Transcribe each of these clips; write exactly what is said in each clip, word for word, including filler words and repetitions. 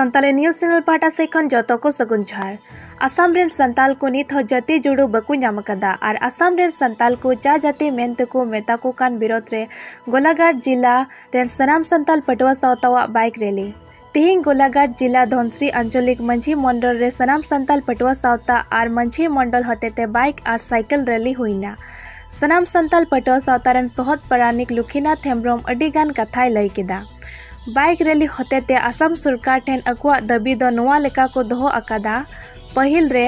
Santali news channel ᱯᱟᱦᱴᱟ ᱥᱮᱫ ᱠᱷᱚᱱ ᱡᱚᱛᱚ ᱠᱚ ᱥᱟᱹᱜᱩᱱ ᱡᱚᱦᱟᱨ᱾ ᱟᱥᱟᱢ ᱨᱮᱱ ᱥᱟᱱᱛᱟᱞ ᱠᱚ ᱱᱤᱛ ᱦᱚᱸ ᱡᱟᱹᱛᱤ ᱡᱩᱲᱩ ᱵᱟᱠᱚ ᱧᱟᱢ ᱟᱠᱟᱫᱟ ᱟᱨ ᱟᱥᱟᱢ ᱨᱮᱱ ᱥᱟᱱᱛᱟᱞ ᱠᱚ ᱪᱟ ᱡᱟᱹᱛᱤ ᱢᱮᱱ ᱛᱮᱠᱚ ᱢᱮᱛᱟ ᱠᱚ ᱠᱟᱱ ᱵᱤᱨᱳᱫᱷ ᱨᱮ ᱜᱳᱞᱟᱜᱷᱟᱴ ᱡᱤᱞᱟ ᱨᱮᱱ ᱥᱟᱱᱟᱢ ᱥᱟᱱᱛᱟᱞ ᱯᱟᱹᱴᱷᱩᱣᱟᱹ ᱥᱟᱶᱛᱟᱣᱟᱜ ᱵᱟᱭᱤᱠ ᱨᱮᱞᱤ᱾ ᱛᱤᱦᱤᱧ ᱜᱳᱞᱟᱜᱷᱟᱴ ᱡᱤᱞᱟ ᱫᱷᱚᱱᱥᱨᱤ ᱟᱧᱪᱚᱞᱤᱠ ᱢᱟᱹᱡᱷᱤ ᱢᱚᱱᱰᱚᱞ ᱨᱮ ᱥᱟᱱᱟᱢ ᱥᱟᱱᱛᱟᱞ ᱯᱟᱹᱴᱷᱩᱣᱟᱹ ᱥᱟᱶᱛᱟ ᱟᱨ ᱢᱟᱹᱡᱷᱤ ᱢᱚᱱᱰᱚᱞ ᱦᱚᱛᱮᱛᱮ ᱵᱟᱭᱤᱠ ᱟᱨ ᱥᱟᱭᱠᱮᱞ ᱨᱮᱞᱤ ᱦᱩᱭᱱᱟ᱾ ᱥᱟᱱᱟᱢ ᱥᱟᱱᱛᱟᱞ ᱯᱟᱹᱴᱷᱩᱣᱟᱹ ᱥᱟᱶᱛᱟ ᱨᱮᱱ ᱥᱚᱦᱚᱫ ᱯᱟᱨᱟᱱᱤᱠ ᱞᱩᱠᱷᱤᱱᱟᱛᱷ ᱦᱮᱢᱵᱽᱨᱚᱢ ᱟᱹᱰᱤ ᱜᱟᱱ ᱠᱟᱛᱷᱟᱭ ᱞᱟᱹᱭ ᱠᱮᱫᱟ᱾ ᱵᱟᱭᱤᱠ ᱨᱮᱞᱤ ᱦᱚᱛᱮᱛᱮ ᱟᱥᱟᱢ ᱥᱚᱨᱠᱟᱨ ᱴᱷᱮᱱ ᱟᱠᱚᱣᱟᱜ ᱫᱟᱹᱵᱤ ᱫᱚ ᱱᱚᱣᱟ ᱞᱮᱠᱟ ᱠᱚ ᱫᱚᱦᱚ ᱟᱠᱟᱫᱟ, ᱯᱟᱹᱦᱤᱞ ᱨᱮ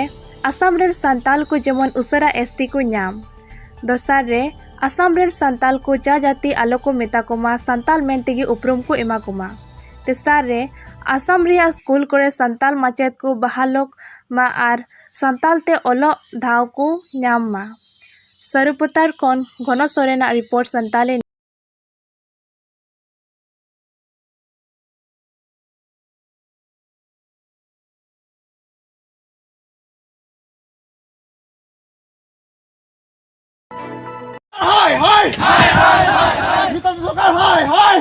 ᱟᱥᱟᱢ ᱨᱮᱱ ᱥᱟᱱᱛᱟᱞ ᱠᱚ ᱡᱮᱢᱚᱱ ᱩᱥᱟᱹᱨᱟ ᱮᱥ ᱴᱤ ᱠᱚ ᱧᱟᱢ᱾ ᱫᱚᱥᱟᱨ ᱨᱮ ᱟᱥᱟᱢ ᱨᱮᱱ ᱥᱟᱱᱛᱟᱞ ᱠᱚ ᱪᱟ ᱡᱟᱹᱛᱤ ᱟᱞᱚ ᱠᱚ ᱢᱮᱛᱟ ᱠᱚᱢᱟ, ᱥᱟᱱᱛᱟᱞ ᱢᱮᱱ ᱛᱮᱜᱮ ᱩᱯᱨᱩᱢ ᱠᱚ ᱮᱢᱟ ᱠᱚᱢᱟ᱾ ᱛᱮᱥᱟᱨ ᱨᱮ ᱟᱥᱟᱢ ᱨᱮᱭᱟᱜ ᱥᱠᱩᱞ ᱠᱚᱨᱮ ᱥᱟᱱᱛᱟᱞ ᱢᱟᱪᱮᱫ ᱠᱚ ᱵᱟᱦᱟᱞᱚᱜ ᱢᱟ ᱟᱨ ᱥᱟᱱᱛᱟᱞ ᱛᱮ ᱚᱞᱚᱜ ᱫᱷᱟᱣ ᱠᱚ ᱧᱟᱢ ᱢᱟ᱾ ᱥᱟᱹᱨᱩᱯᱟᱛᱟᱨ ᱠᱷᱚᱱ ᱜᱷᱚᱱᱚ ᱥᱚᱨᱮᱱᱟᱜ ᱨᱤᱯᱳᱨᱴ, ᱥᱟᱱᱛᱟᱞᱤ᱾ ᱦᱟᱭ, ᱦᱟᱭ᱾ ᱱᱮᱛᱟᱡᱤ ᱥᱚᱨᱠᱟᱨ, ᱦᱟᱭ, ᱦᱟᱭ᱾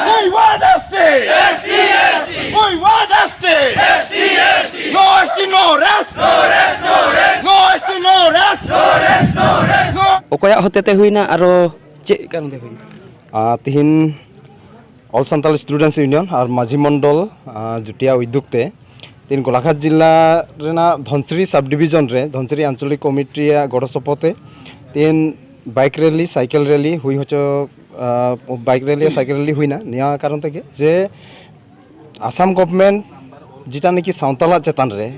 We want justice. We want justice. No S T, no rest. No S T, no rest. No. ᱚᱠᱚᱭᱟᱜ ᱦᱚᱛᱮᱛᱮ ᱦᱩᱭᱱᱟ, ᱟᱨᱚ ᱪᱮᱫ ᱠᱟᱨᱚᱱ ᱛᱮ ᱦᱩᱭᱱᱟ? ᱟᱨ ᱛᱤᱦᱤᱧ All Santal Students Union ᱟᱨ ᱢᱟᱹᱡᱷᱤ ᱢᱚᱱᱰᱚᱞ, ᱟᱨ ᱡᱩᱴᱤᱭᱟ ᱩᱫᱽᱫᱳᱜᱽ ᱛᱮ ᱛᱤᱦᱤᱧ ᱜᱳᱞᱟᱜᱷᱟᱴ ᱡᱤᱞᱟ ᱨᱮᱱᱟᱜ ᱫᱷᱚᱱᱥᱨᱤ sub division ᱨᱮ ᱫᱷᱚᱱᱥᱨᱤ ᱟᱧᱪᱚᱞᱤᱠ ᱠᱚᱢᱤᱴᱤ ᱨᱮᱭᱟᱜ ᱜᱚᱲᱚ ᱥᱚᱯᱚᱦᱚᱫ ᱛᱮ ᱛᱤᱦᱤᱧ ᱵᱟᱭᱤᱠ ᱨᱮᱞᱤ, ᱥᱟᱭᱠᱮᱞ ᱨᱮᱞᱤ ᱦᱩᱭ ᱦᱚᱪᱚ, ᱟᱨ ᱵᱟᱭᱤᱠ ᱨᱮᱞᱤ, ᱥᱟᱭᱠᱮᱞ ᱨᱮᱞᱤ ᱦᱩᱭᱱᱟ᱾ ᱱᱤᱭᱟᱹ ᱠᱟᱨᱚᱱ ᱛᱮᱜᱮ ᱡᱮ ᱟᱥᱟᱢ government ᱡᱮᱴᱟ ᱱᱟᱠᱤ ᱥᱟᱶᱛᱟᱞᱟᱜ ᱪᱮᱛᱟᱱ ᱨᱮ,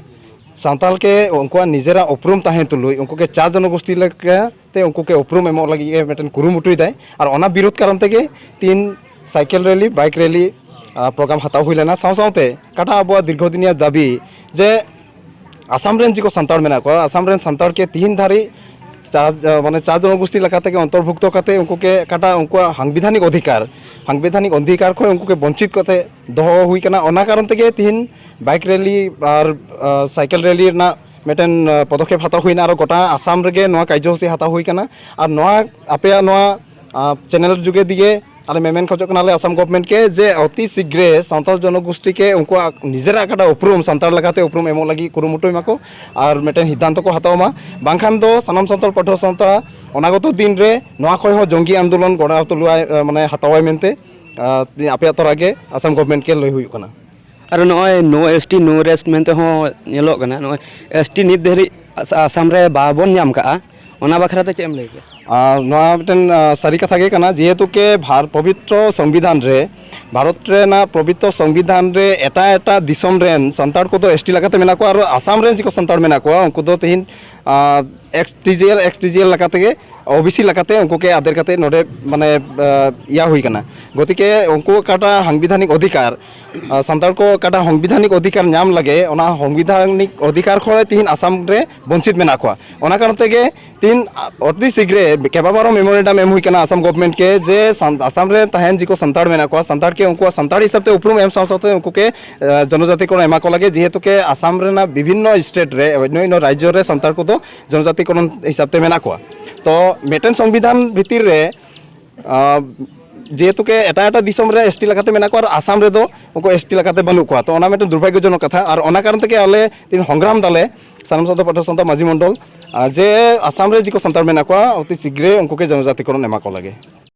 ᱥᱟᱶᱛᱟᱞ ᱠᱮ ᱩᱱᱠᱩᱣᱟᱜ ᱱᱤᱡᱮᱨᱟᱜ ᱩᱯᱨᱩᱢ ᱛᱟᱦᱮᱸ ᱛᱩᱞᱩᱡ ᱩᱱᱠᱩ ᱠᱮ ᱪᱟ ᱡᱚᱱᱚᱜᱳᱥᱴᱤ ᱞᱮᱠᱟ ᱛᱮ ᱩᱱᱠᱩ ᱠᱮ ᱩᱯᱨᱩᱢ ᱮᱢᱚᱜ ᱞᱟᱹᱜᱤᱫ ᱜᱮ ᱢᱤᱫᱴᱮᱱ ᱠᱩᱨᱩᱢᱩᱴᱩᱭ ᱫᱟᱭ᱾ ᱟᱨ ᱚᱱᱟ ᱵᱤᱨᱳᱫᱷ ᱠᱟᱨᱚᱱ ᱛᱮᱜᱮ ᱛᱤᱦᱤᱧ ᱥᱟᱭᱠᱮᱞ ᱨᱮᱞᱤ, ᱵᱟᱭᱤᱠ ᱨᱮᱞᱤ, ᱟᱨ, program ᱦᱟᱛᱟᱣ ᱦᱩᱭ ᱞᱮᱱᱟ᱾ ᱥᱟᱶ ᱥᱟᱶᱛᱮ ᱚᱠᱟᱴᱟᱜ ᱟᱵᱚᱣᱟᱜ ᱫᱤᱨᱜᱷᱚᱫᱤᱱᱤᱭᱟ ᱫᱟᱹᱵᱤ ᱡᱮ ᱟᱥᱟᱢ ᱨᱮᱱ ᱡᱮᱠᱚ ᱥᱟᱱᱛᱟᱲ ᱢᱮᱱᱟᱜ ᱠᱚᱣᱟ, ᱟᱥᱟᱢ ᱨᱮᱱ ᱥᱟᱱᱛᱟᱲ ᱠᱮ ᱛᱤᱦᱤᱧ ᱫᱷᱟᱹᱨᱤᱡ ᱪᱟ, ᱢᱟᱱᱮ ᱪᱟ ᱡᱚᱱᱚᱜᱳᱥᱴᱤ ᱞᱮᱠᱟ ᱛᱮᱜᱮ ᱚᱱᱛᱚᱨᱵᱷᱩᱠᱛᱚ ᱠᱟᱛᱮ ᱩᱱᱠᱩ ᱠᱮ ᱚᱠᱟᱴᱟᱜ ᱩᱱᱠᱩᱣᱟᱜ ᱥᱟᱝᱵᱤᱫᱷᱟᱱᱤᱠ ᱚᱫᱷᱤᱠᱟᱨ, ᱥᱟᱝᱵᱤᱫᱷᱟᱱᱤᱠ ᱚᱫᱷᱤᱠᱟᱨ ᱠᱷᱚᱱ ᱩᱱᱠᱩ ᱠᱮ ᱵᱚᱧᱪᱤᱛ ᱠᱟᱛᱮ ᱫᱚᱦᱚ ᱦᱩᱭ ᱠᱟᱱᱟ᱾ ᱚᱱᱟ ᱠᱟᱨᱚᱱ ᱛᱮᱜᱮ ᱛᱤᱦᱤᱧ ᱵᱟᱭᱤᱠ ᱨᱮᱞᱤ ᱟᱨ, ᱟᱨ, ᱥᱟᱭᱠᱮᱞ ᱨᱮᱞᱤ ᱨᱮᱱᱟᱜ ᱢᱤᱫᱴᱮᱱ, ᱟᱨ, ᱯᱚᱫᱚᱠᱷᱮᱯ ᱦᱟᱛᱟᱣ ᱦᱩᱭᱱᱟ᱾ ᱟᱨ ᱜᱚᱴᱟ ᱟᱥᱟᱢ ᱨᱮᱜᱮ ᱱᱚᱣᱟ ᱠᱟᱨᱡᱚᱥᱩᱪᱤ ᱦᱟᱛᱟᱣ ᱦᱩᱭ ᱠᱟᱱᱟ᱾ ᱟᱨ ᱱᱚᱣᱟ ᱟᱯᱮᱭᱟᱜ ᱱᱚᱣᱟ, ᱟᱨ, ᱪᱮᱱᱮᱞ ᱡᱩᱜᱮ ᱫᱤᱭᱮ ᱟᱞᱮ ᱢᱮᱢᱮᱱ ᱠᱷᱚᱡᱚᱜ ᱠᱟᱱᱟᱞᱮ ᱟᱥᱟᱢ ᱜᱚᱵᱷᱢᱮᱱᱴ ᱠᱮ ᱡᱮ ᱚᱛᱤ ᱥᱤᱜᱽᱨᱮ ᱥᱟᱱᱛᱟᱲ ᱡᱚᱱᱚᱜᱳᱥᱴᱤ ᱠᱮ ᱩᱱᱠᱩᱣᱟᱜ ᱱᱤᱡᱮᱨᱟᱜ ᱚᱠᱟᱴᱟᱜ ᱩᱯᱨᱩᱢ ᱥᱟᱱᱛᱟᱲ ᱞᱮᱠᱟᱛᱮ ᱩᱯᱨᱩᱢ ᱮᱢᱚᱜ ᱞᱟᱹᱜᱤᱫ ᱠᱩᱨᱩᱢᱩᱴᱩᱭ ᱢᱟᱠᱚ ᱟᱨ ᱢᱤᱫᱴᱮᱱ ᱥᱤᱫᱽᱫᱷᱟᱱᱛᱚ ᱠᱚ ᱦᱟᱛᱟᱣ ᱢᱟ᱾ ᱵᱟᱝᱠᱷᱟᱱ ᱫᱚ ᱥᱟᱱᱟᱢ ᱥᱟᱱᱛᱟᱲ ᱯᱟᱹᱴᱷᱩᱣᱟᱹ ᱥᱟᱶᱛᱟ ᱚᱱᱟᱜᱚᱛᱚ ᱫᱤᱱ ᱨᱮ ᱱᱚᱣᱟ ᱠᱷᱚᱱ ᱦᱚᱸ ᱡᱚᱝᱜᱤ ᱟᱱᱫᱳᱞᱚᱱ ᱜᱚᱲᱟᱣ ᱛᱩᱞᱩᱣᱟᱭ, ᱢᱟᱱᱮ ᱦᱟᱛᱟᱣᱟᱭ ᱢᱮᱱᱛᱮ ᱟᱯᱮᱭᱟᱜ ᱛᱚᱨᱟ ᱜᱮ ᱟᱥᱟᱢ ᱜᱚᱵᱷᱢᱮᱱᱴ ᱠᱮ ᱞᱟᱹᱭ ᱦᱩᱭᱩᱜ ᱠᱟᱱᱟ᱾ ᱟᱨ ᱱᱚᱜᱼᱚᱭ no S T no rest ᱢᱮᱱᱛᱮ ᱦᱚᱸ ᱧᱮᱞᱚᱜ ᱠᱟᱱᱟ, ᱱᱚᱜᱼᱚᱭ ᱮᱥ ᱴᱤ ᱱᱤᱛ ᱫᱷᱟᱹᱨᱤᱡ ᱟᱥ- ᱟᱥᱟᱢ ᱨᱮ ᱵᱟᱵᱚᱱ ᱧᱟᱢ ᱠᱟᱜᱼᱟ, ᱚᱱᱟ ᱵᱟᱠᱷᱨᱟ ᱛᱮ ᱪᱮᱫ ᱮᱢ ᱞᱟᱹᱭ ᱠᱮᱭᱟ? ᱟᱨ ᱱᱚᱣᱟ ᱢᱤᱫᱴᱮᱱ ᱟᱸ, ᱥᱟᱹᱨᱤ ᱠᱟᱛᱷᱟ ᱜᱮ ᱠᱟᱱᱟ, ᱡᱮᱦᱮᱛᱩ ᱠᱮ ᱵᱷᱟᱨ ᱯᱚᱵᱤᱛᱨᱚ ᱥᱚᱝᱵᱤᱫᱷᱟᱱ ᱨᱮ, ᱵᱷᱟᱨᱚᱛ ᱨᱮᱱᱟᱜ ᱯᱚᱵᱤᱛᱨᱚ ᱥᱚᱝᱵᱤᱫᱷᱟᱱ ᱨᱮ ᱮᱴᱟᱜ ᱮᱴᱟᱜ ᱫᱤᱥᱚᱢ ᱨᱮᱱ ᱥᱟᱱᱛᱟᱲ ᱠᱚᱫᱚ ᱮᱥ ᱴᱤ ᱞᱮᱠᱟᱛᱮ ᱢᱮᱱᱟᱜ ᱠᱚᱣᱟ ᱟᱨ ᱟᱥᱟᱢ ᱨᱮᱱ ᱡᱮᱠᱚ ᱥᱟᱱᱛᱟᱲ ᱢᱮᱱᱟᱜ ᱠᱚᱣᱟ ᱩᱱᱠᱩ ᱫᱚ ᱛᱮᱦᱮᱧ X T G L X T G L ᱞᱮᱠᱟ ᱛᱮᱜᱮ ᱳ ᱵᱤ ᱥᱤ ᱞᱮᱠᱟᱛᱮ ᱩᱱᱠᱩ ᱠᱮ ᱟᱫᱮᱨ ᱠᱟᱛᱮ ᱱᱚᱰᱮ ᱢᱟᱱᱮ ᱟᱸ, ᱤᱭᱟᱹ ᱦᱩᱭ ᱠᱟᱱᱟ᱾ ᱜᱚᱛᱤᱠᱮ ᱩᱱᱠᱩ ᱚᱠᱟᱴᱟᱜ ᱥᱟᱝᱵᱤᱫᱷᱟᱱᱤᱠ ᱚᱫᱷᱤᱠᱟᱨ ᱟᱨ ᱥᱟᱱᱛᱟᱲ ᱠᱚ ᱚᱠᱟᱴᱟᱜ ᱥᱚᱝᱵᱤᱫᱷᱟᱱᱤᱠ ᱚᱫᱷᱤᱠᱟᱨ ᱧᱟᱢ ᱞᱟᱹᱜᱤᱫ, ᱚᱱᱟ ᱥᱚᱝᱵᱤᱫᱷᱟᱱᱤᱠ ᱚᱫᱷᱤᱠᱟᱨ ᱠᱷᱚᱱ ᱛᱤᱦᱤᱧ ᱟᱥᱟᱢ ᱨᱮ ᱵᱚᱧᱪᱤᱛ ᱢᱮᱱᱟᱜ ᱠᱚᱣᱟ᱾ ᱚᱱᱟ ᱠᱟᱨᱚᱱ ᱛᱮᱜᱮ ᱛᱤᱦᱤᱧ ᱚᱛᱤ ᱥᱤᱜᱽᱨᱮ ᱠᱮᱵᱟᱵᱟᱨᱚ ᱢᱮᱢᱳᱨᱮᱱᱰᱟᱢ ᱮᱢ ᱦᱩᱭ ᱠᱟᱱᱟ ᱟᱥᱟᱢ ᱜᱚᱵᱷᱢᱮᱱᱴ ᱠᱮ ᱡᱮ ᱥᱟᱱ- ᱟᱥᱟᱢ ᱨᱮ ᱛᱟᱦᱮᱱ ᱡᱮᱠᱚ ᱥᱟᱱᱛᱟᱲ ᱢᱮᱱᱟᱜ ᱠᱚᱣᱟ, ᱥᱟᱱᱛᱟᱲ ᱠᱮ ᱩᱱᱠᱩᱣᱟᱜ ᱥᱟᱱᱛᱟᱲ ᱦᱤᱥᱟᱵ ᱛᱮ ᱩᱯᱨᱩᱢ ᱮᱢ ᱥᱟᱶ ᱥᱟᱶᱛᱮ ᱩᱱᱠᱩ ᱠᱮ ᱮ, ᱡᱚᱱᱚᱡᱟᱛᱤ ᱠᱚᱨᱚᱱ ᱮᱢᱟ ᱠᱚ ᱞᱟᱹᱜᱤᱫ, ᱡᱮᱦᱮᱛᱩ ᱠᱮ ᱟᱥᱟᱢ ᱨᱮᱱᱟᱜ ᱵᱤᱵᱷᱤᱱᱱᱚ ᱥᱴᱮᱴ ᱨᱮ, ᱚᱱᱭᱚᱱᱱᱚ ᱨᱟᱡᱽᱡᱚ ᱨᱮ ᱥᱟᱱᱛᱟᱲ ᱠᱚᱫᱚ ᱡᱚᱱᱚᱡᱟᱛᱤ ᱠᱚᱨᱚᱱ ᱦᱤᱥᱟᱵ ᱛᱮ ᱢᱮᱱᱟᱜ ᱠᱚᱣᱟ᱾ ᱛᱚ ᱢᱤᱫᱴᱮᱱ ᱥᱚᱝᱵᱤᱫᱷᱟᱱ ᱵᱷᱤᱛᱤᱨ ᱨᱮ ᱟᱸ, ᱡᱮᱦᱮᱛᱩ ᱠᱮ ᱮᱴᱟᱜ ᱮᱴᱟᱜ ᱫᱤᱥᱚᱢ ᱨᱮ ᱮᱥ ᱴᱤ ᱞᱮᱠᱟᱛᱮ ᱢᱮᱱᱟᱜ ᱠᱚᱣᱟ ᱟᱨ ᱟᱥᱟᱢ ᱨᱮᱫᱚ ᱩᱱᱠᱩ ᱮᱥ ᱴᱤ ᱞᱮᱠᱟᱛᱮ ᱵᱟᱹᱱᱩᱜ ᱠᱚᱣᱟ᱾ ᱛᱚ ᱚᱱᱟ ᱢᱤᱫᱴᱮᱱ ᱫᱩᱨᱵᱷᱟᱜᱽᱭᱚᱡᱚᱱᱚᱠ ᱠᱟᱛᱷᱟ, ᱟᱨ ᱚᱱᱟ ᱠᱟᱨᱚᱱ ᱛᱮᱜᱮ ᱟᱞᱮ ᱛᱤᱱ ᱦᱚᱝᱜᱨᱟᱢ ᱫᱟᱞᱮ ᱥᱟᱱᱟᱢ ᱥᱟᱶᱛᱟ ᱯᱟᱹᱴᱷᱩᱣᱟᱹ ᱥᱟᱶᱛᱟ ᱢᱟᱹᱡᱷᱤ ᱢᱚᱱᱰᱚᱞ, ᱟᱨ ᱡᱮ ᱟᱥᱟᱢ ᱨᱮ ᱡᱮᱠᱚ ᱥᱟᱱᱛᱟᱲ ᱢᱮᱱᱟᱜ ᱠᱚᱣᱟ ᱚᱛᱤ ᱥᱤᱜᱽᱨᱮ ᱩᱱᱠᱩ ᱠᱮ ᱡᱚᱱᱚᱡᱟᱛᱤ ᱠᱚᱨᱚᱱ ᱮᱢᱟ ᱠᱚ ᱞᱟᱹᱜᱤᱫ᱾